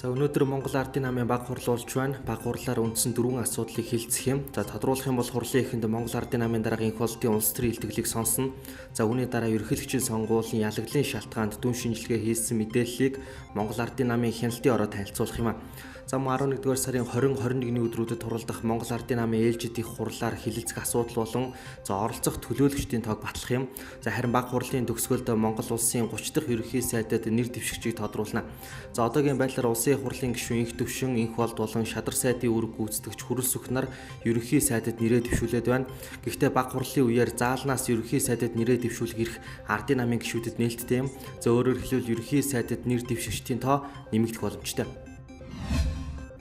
За өнөөдөр Монгол Ардын намын баг хурал болж байна. Баг хурлаар үндсэн дөрвөн асуудлыг хилцэх юм. За тодруулах юм бол хурлын эхэнд Монгол Ардын намын дарга инх болдын улс төрийн илтгэлийг сонсно. За үүний дараа ерөнхийлөгчийн сонгуулийн ялагдлын шалтгаанд дүн шинжилгээ хийсэн мэдээллийг Монгол Ардын намын хяналтын ороо танилцуулах юм. За мөн 11-р сарын 20, 21-ний өдрүүдэд хурлдах Монгол Ардын намын ээлжид их хурлаар хилэлцэх асуудал болон за оролцох төлөөлөгчдийн тоог батлах юм. За харин баг хурлын төгсгөлд Монгол улсын 30 дахь ерөнхий сайдад нэр дэвшигчийг тодруулна. За одоогийн байдлаар улсын хурлын гишүүн инх төвшин, инх болд болон шадар сайдын үүрэг гүйцэтгэгч Хүрэл Сүхнар ерөнхий сайдад нэрээ дэвшүүлээд байна. Гэхдээ баг хурлын үеэр заалнаас ерөнхий сайдад нэрээ дэвшүүлэх эрх Ардын намын гишүүдэд нээлттэй юм. За өөрөөр хэлбэл ерөнхий сайдад нэр дэвшигчдийн тоо нэмэгдэх боломжтой.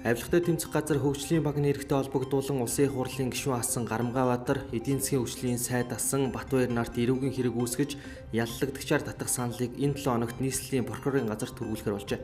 Авилгатай тэмцэх газар хөгжлийн баг нэрхтээ холбогдуулан улсын их хурлын гишүүн асан Гарамгаабаатар, эдийн засгийн хөгжлийн сайд асан Батбаяр нарт эрүүгийн хэрэг үүсгэж яллагдагчаар татах саналыг энэ 7 хоногт нийслэлийн прокурорын газарт түргүүлэхээр болжээ.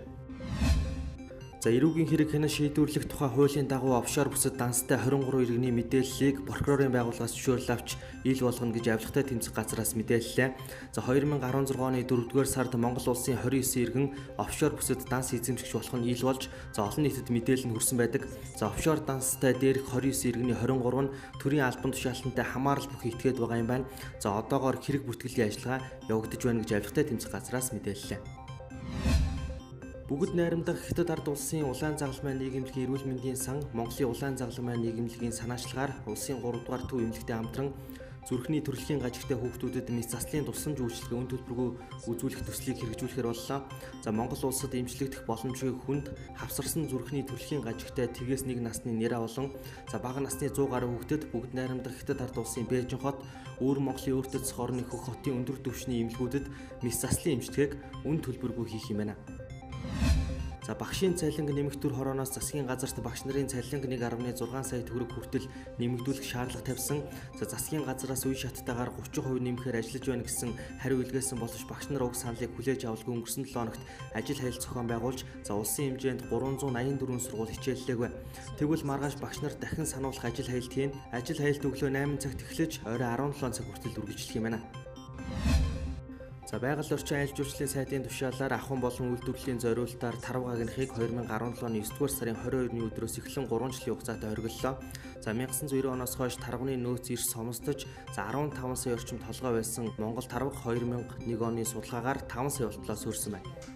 За эрүүгийн хэрэг хянан шийдвэрлэх тухай хуулийн дагуу офшор бүсэд данстай 23 иргэний мэдээллийг прокурорын байгууллагаас зөвшөөрөл авч ил болгоно гэж авилгатай тэмцэх газраас мэдээллээ. За 2016 оны 4-р сард Монгол улсын 29 иргэн офшор бүсэд данс эзэмшигч болох нь ил болж, за олон нийтэд мэдээлэл нь хүрсэн байдаг. За офшор данстай дээрх 29 иргэний 23 нь төрийн албан тушаалтантай хамаарал бүхий этгээд байгаа юм байна. За одоогоор хэрэг бүртгэлийн ажиллагаа явагдаж байна гэж авилгатай тэмцэх газраас мэдээллээ. Бүгд найрамдах Хятад ард улсын улаан загалмай нийгэмлэгийн эрүүл мэндийн сан Монголын улаан загалмай нийгэмлэгийн санаачлагаар улсын 3 дугаар төв эмнэлэгтэй хамтран зүрхний төрөлхийн гажигтай хүүхдүүдэд мэс заслын тусламж үйлчилгээ үн төлбөргүй үзүүлэх төслийг хэрэгжүүлэхээр боллоо. За Монгол улсад эмчлэгдэх боломжгүй хүнд хавсарсан зүрхний төрөлхийн гажигтай тэгээс 1 насны нэрэ болон за бага насны 100 гаруй хүүхдэд бүгд найрамдах Хятад ард улсын Бээжин хот, өвөр Монголын өөртөө засах орны хөх хотын өндөр түвшний эмнэлгүүдэд мэс заслын эмчилгээг үн төлбөргүй хийх юм байна. За багшийн цалинг нэмэх төр хорооноос засгийн газарт багш нарын цалинг 1.6 сая төгрөг хүртэл нэмэгдүүлэх шаардлага тавьсан. За засгийн газраас үе шаттайгаар 30% нэмэхээр ажиллаж байна гэсэн хариу илгээсэн боловч багш нар уг саналыг хүлээж авалгүй өнгөрсөн 7 хоногт ажил хаялт зохион байгуулж за улсын хэмжээнд 384 сургууль хичээллээгүй. Тэгвэл маргааш багш нар дахин сануулах ажил хаялт хийн. Ажил хаялт өглөө 8 цагт эхлэж орой 17 цаг хүртэл үргэлжлэх юм байна. За байгаль орчин аялал жуулчлалын сайдын тушаалаар ахуйн болон үйлдвэрлэлийн зориултаар тарав гагнахыг 2017 оны 9-р сарын 22-ны өдрөөс эхлэн 3 жилийн хугацаатай хоригдлоо. За 1990 оноос хойш тарваны нөөц эрс сомсдож за 15 сая орчим толгой байсан Монгол тарвага 2001 оны судалгаагаар 5 сая болтлоо сөрсөн байна.